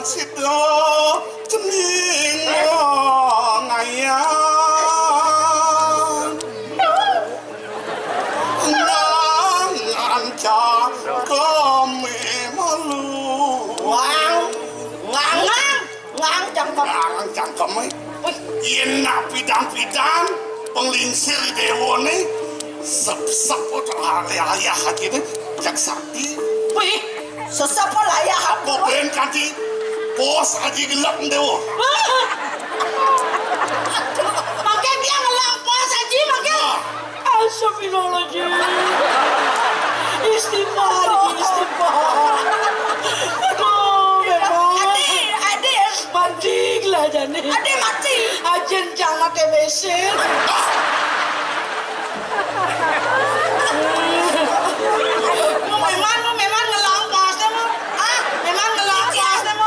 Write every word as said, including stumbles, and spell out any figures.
Sida cening ngayang ngangan cangkeme malu. Wang, ngangang, ngang cangkem. Ngangang cangkeme. Wih. Yen nak pidan-pidan penglingsir dewa ne, sep-sep ayah aja ne, jak sakti. Wih. Sesapa layah apa? Kok ben kanti pos aji gelap ndewa. Mangke dia ngelak pos aji, mangke. Nah. Astagfirullahaladzim. Istighfar, istighfar. Aduh, memang. Ade, ade. Mati lah jane. Ade mati. Ajen jangan T B C.